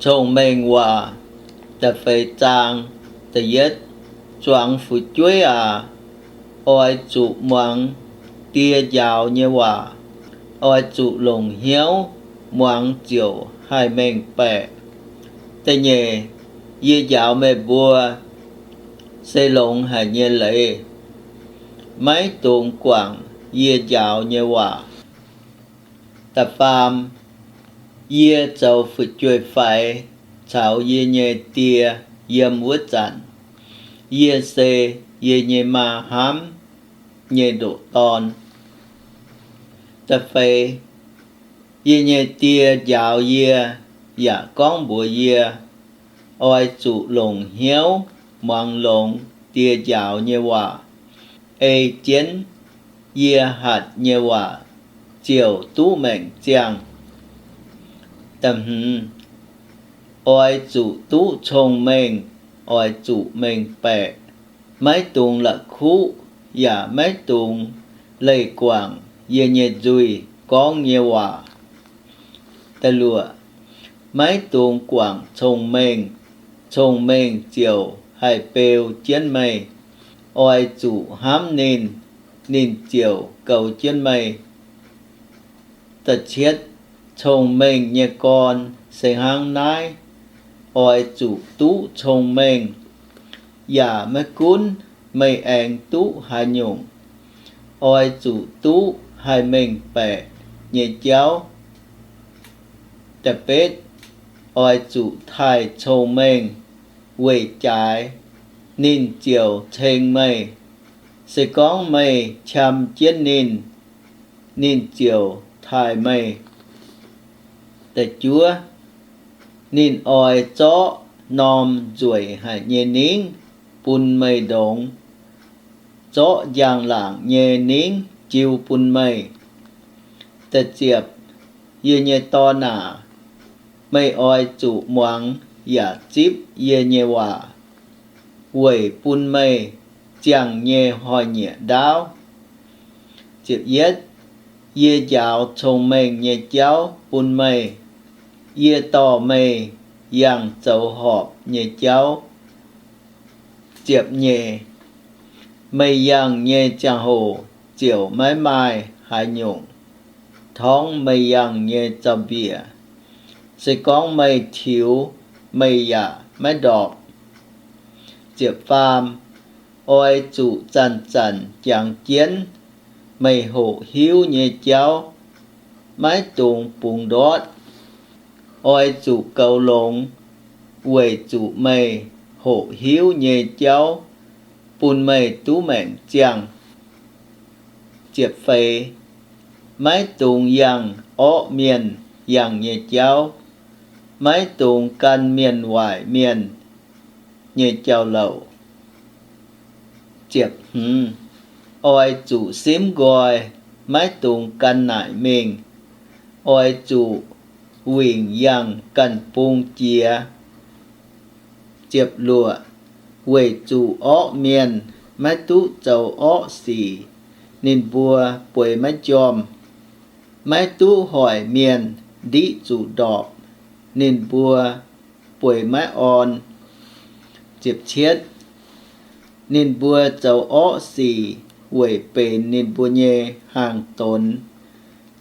Cong-Mengh Waac. Da'feix zaang. Da'yietv, zuangx fu'jueiv aac, oix zuqc muangx die njaaux nyei waac. Oix zuqc longc hnyouv muangx ziouc haih mengh baeqc. Da'nyeic, yie njaaux meih mbuo se longx haic nyei leiz, maiv dungx guangc yie njaaux nyei waac. Da'faam, yie zoux fu'jueiv-faix caux yie nyei Die yiem wuov zanc, yie se yie nyei maa hnamv nyei ndoqc dorn. Da'feix, yie nyei Die njaaux yie yaac gorngv mbuox yie, oix zuqc longc hnyouv muangx longx die njaaux nyei waac, ei jienv yie hatc nyei waac ziouc duqv maengc ziangh. Da'hmz, oix zuqc duqv cong-mengh, oix zuqc mengh baeqc, maiv dungx la'kuqv yaac maiv dungx leih guangc yie nyei nzuih gorngv nyei waac. Da'luoqc, maiv dungx guangc cong-mengh, cong-mengh ziouc haih beu jienv meih. Oix zuqc hnamv ninh, ninh ziouc goux jienv meih. Da'cietv, cong-mengh nyei gorn se hnangv naaiv, oix zuqc duqv cong-mengh. Yaac maiv gunv meih aengx duqv haaix nyungc, oix zuqc duqv haih mengh baeqc nyei jauv. Da'betv, oix zuqc taaih cong-mengh weic jaaix, ninh ziouc ceng meih. Se gorngv meih qam jienv ninh, ninh ziouc taaih meih. Da'juov, ninh oix zorqv norm nzueic haic nyei ningv bun meih ndongx, zorqv njang-laangc nyei ningv jiu bun meih. Da'ziepc, yie nyei dorn aac, meih oix zuqc muangx yaac zipv yie nyei waac, weic bun meih ziangh nyei hnoi-nyieqc ndaauv. Ziepc yietv, yie njaaux cong-mengh nyei jauv bun meih, yie dorh meih yangh zoux horpc nyei jauv. Ziepc nyeic, meih yangh nyei ziangh hoc ziouc maiv maaih haaix nyungc torngv meih yangh nyei zaux-mbiec. Se gorngv meih tiux, meih yaac maiv ndorpc. Ziepc faam, oix zuqc zanc-zanc jangx jienv meih hoqc hiuv nyei jauv, maiv dungx bungx ndortv. Oix zuqc goux longx, weic zuqc meih hoqc hiuv nyei jauv bun meih duqv maengc ziangh. Ziepc feix, maiv dungx yangh orqv mienh yangh nyei jauv, maiv dungx gan mienh waaic mienh nyei jauv-louc. Ziepc hmz, oix zuqc simv nqoi, maiv dungx gan naaic mingh. Oix zuqc wingc yangh ganh bung jiex. Ziepc luoqc, weic zuqc orqv mienh maiv duqv zoux orqv sic, ninh mbuo bueix maiv njormh. Maiv duqv hoic mienh ndiqv zuqc ndorpc, ninh mbuo bueix maiv orn. Ziepc cietv, ninh mbuo zoux orqv sic weic benx ninh mbuo nyei hnaangx-donx,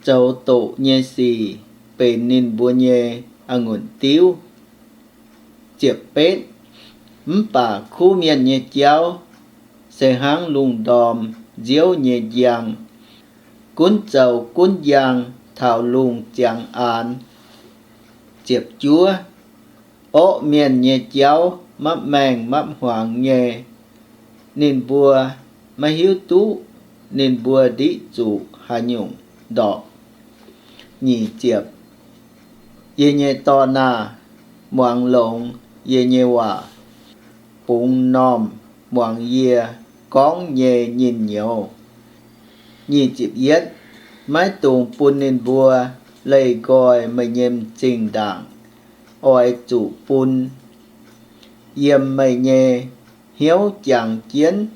zoux doqc nyei sic benx ninh mbuo nyei a'ngunc diuv. Ziepc betv, mv baac kuv mienh nyei jauv se hnangv lungh ndorm nziouv nyei njang, gunv zoux gunv njang taux lungh ziangx aanx. Ziepc juov, orqv mienh nyei jauv mapv maengh mapv hmuangx nyei, ninh mbuo maiv hiuv duqv ninh mbuo ndiqv zuqc haaix nyungc ndorpc. Nyic ziepc, yie nyei dorn aah! Muangx longx yie nyei waac, bungx m'normh muangx yie gorngv nyei nyinh nyouz. Nyic ziepc yietv, maiv dungx bun ninh mbuo leih nqoi meih nyei m'zing ndaangc. Oix zuqc bun yiem meih nyei hnyouv jangx jienv.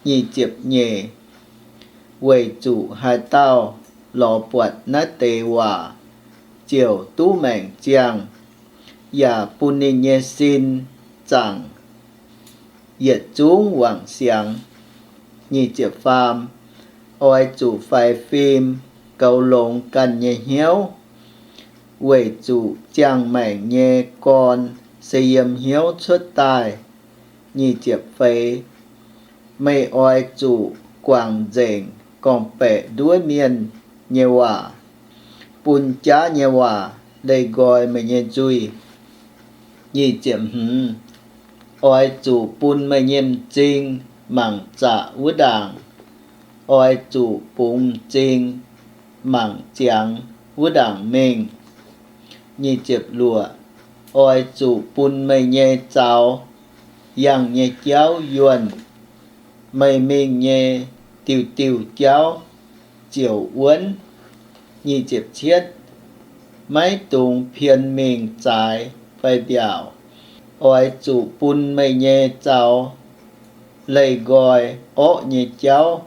Nyic ziepc nyeic, weic zuqc haaix dauh lorz buatc naaiv deix waac ziouc duqv maengc ziangh. yaac bun ninh nyei sin zaangc yietc zungv wangc siangx. Nyic ziepc faam, oix zuqc faix fim goux longx ganh nyei hnyouv, weic zuqc ziangh maengc nyei gorn se yiem hnyouv cuotv daaih. Nyic ziepc feix, meih oix zuqc guangc nzengc gorngv-baeqc nduov mienh nyei waac, bun jaav nyei waac leih nqoi meih nyei nzuih. Nyic ziepc hmz, oix zuqc bun meih nyei m'zing mangc zaqc wuov ndaangc, oix zuqc bungx m'zing mangc ziangx wuov ndaangc mingh. Nyic ziepc luoqc, oix zuqc bun meih nyei zaux yangh nyei jauv yuonh, meih mingh nyei diuh diuh jauv ziouc wuonv. Nyic ziepc cietv, maiv dungx pien mingh zaaix fai mbiaauc. Oix zuqc bun meih nyei zaux leih nqoi orqv nyei jauv